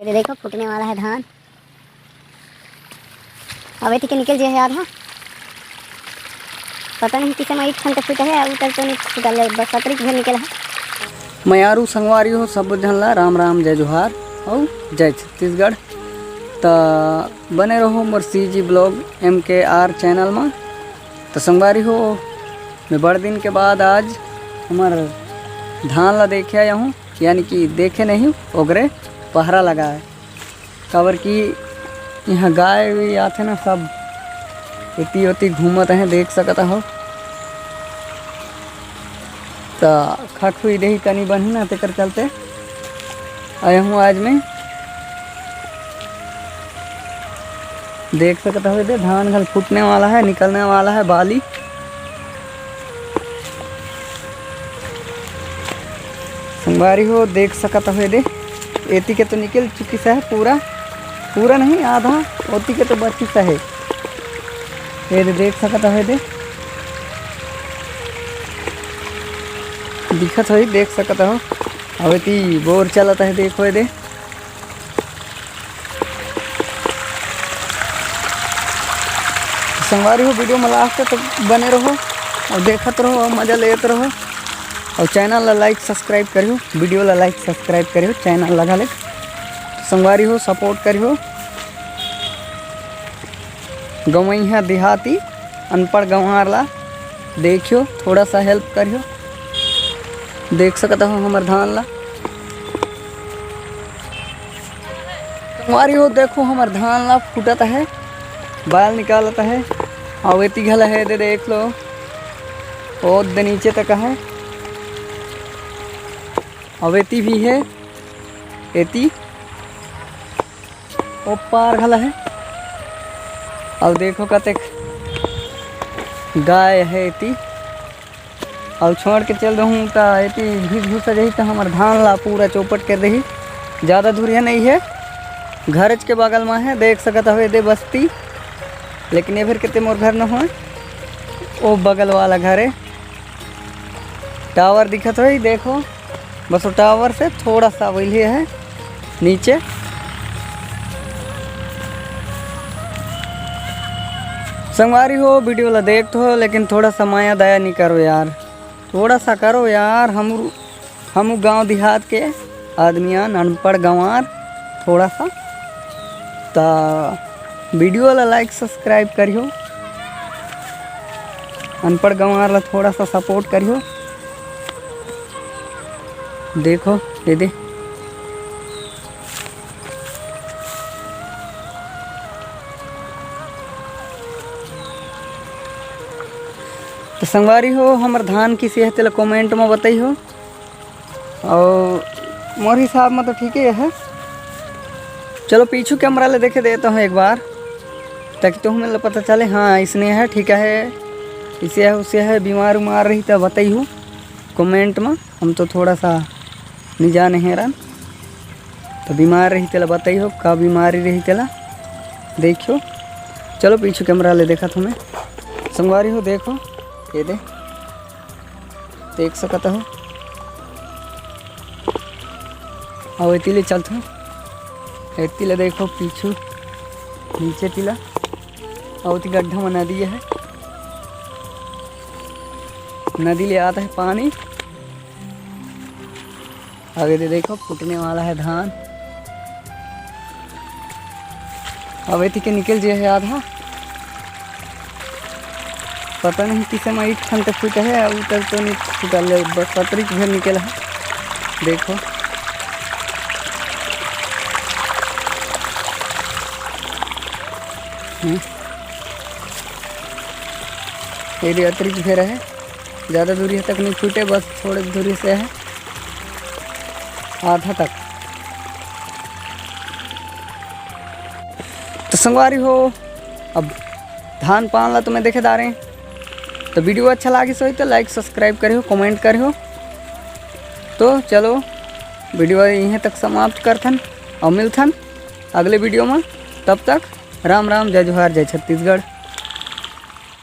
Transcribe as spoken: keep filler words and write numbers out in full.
ये देखो, फूटने वाला है धान। अब एती के निकल जे है आधा। पता नहीं किसे में एक ठन के फूटा है, उतर तो नहीं फूटा ले, बस अतरी के निकल है। मयारू संगवारी हो, सब झन ला राम राम, जय जोहार अउ जय छत्तीसगढ़। त बने रहो मोर CG vlog MKR channel मा। त संगवारी हो, मैं बड़ दिन के बाद आज हमर धान ला देखे आया हूँ, यानी कि देखे नहीं, ओकरे पहरा लगाए। काबर कि यहाँ गाय भी आथे ना, सब एती ओती घूमत हे, देख सकत हो। त खखुई देही तनी बनही ना, तेकर चलते आया हूँ आज मैं। देख सकत हो, दे धान घल फूटने वाला है, निकलने वाला है बाली। संगवारी हो, देख सकत हो, दे एती के तो निकल चुकी है पूरा, पूरा नहीं, आधा ओती के तो बची है। ये दे, देख सकत हो, दे दिखत होही, देख सकत हो। अब एती बोर चलत है, देखो ये दे। संगवारी हो, video में last तक बने रहो अउ देखत रहो अउ मजा लेत रहो। अउ channel ला like subscribe करियो, video ला like subscribe करियो, channel ला घले। संगवारी हो, support करियो। गंवइहा देहाती अनपढ़ गंवार ला देखियो, थोड़ा सा help करियो। देख सकत हो हमर धान ला। संगवारी हो, देखो हमर धान ला फूटत है, बाल निकालत है। अउ एती घला है, दे देख लो, ओ दे नीचे तक है। अउ एती भी है, एती ओ पार घला है। अउ देखो कतेक गाय है एती। अउ छोड़ के चल रहूँ त एती घिस घुस जाही त हमर धान ला पूरा चौपट कर देही। ज़्यादा दूरिया नहीं है, घरच के बगल में है, देख सकत हो एदे बस्ती। लेकिन ये फिर कितने मोर घर न होए, ओ बगल वाला घर है। Tower दिखत होही, देखो, बस वो tower से थोड़ा सा वही है नीचे। संगवारी हो, video ला देखत हो, लेकिन थोड़ा सा माया दया नहीं करो यार, थोड़ा सा करो यार। हम हम गांव देहात के आदमियान, अनपढ़ गंवार, थोड़ा सा त video ला like subscribe करियो। अनपढ़ गंवार ला थोड़ा सा support करियो। देखो ये दे, तो संगवारी हो, हमर धान किसे है तेला comment में बताई हो। अउ मोर हिसाब में तो ठीक ही है। चलो पीछू camera ले देखे देता हूँ एक बार, ताकि तुमन ला पता चले। हाँ, इसने है, ठीक है, इसे है, उसे है, बीमार उमार रही तो बताई हो comment में। हम तो थोड़ा सा नहीं जाने हैं रन, तो बीमार रही तेला बताई हो, का बीमारी रही तेला देखियो। चलो पीछू camera ले देखा तुम्हें संगवारी हो, देखो ये दे, देख सकत हो। अउ एती ले चलथों, एती ले देखो पीछू नीचे तिला, अउ एती गड्ढा में नदी है, नदी ले आता है पानी। अउ ये दे देखो, फूटने वाला है धान। अउ एती के निकल जे है आधा, पता नहीं किसे में एक ठन ते फूटे है, अउ उतर तो नहीं फूटल है, बस अतरी के भेर निकल है। देखो, हम्म। ये दे अतरी के भेर है, ज़्यादा दूरी तक नहीं फूटे, बस थोड़े दूरी से है, आधा तक। तो संगवारी हो, अब धान पान ला तुम्हें देखे दारे, तो video अच्छा लागिस होही तो like subscribe करियो, comment करियो। तो चलो video यहीं तक समाप्त करथन अउ मिलथन अगले video में। तब तक राम राम, जय जोहार, जय छत्तीसगढ़।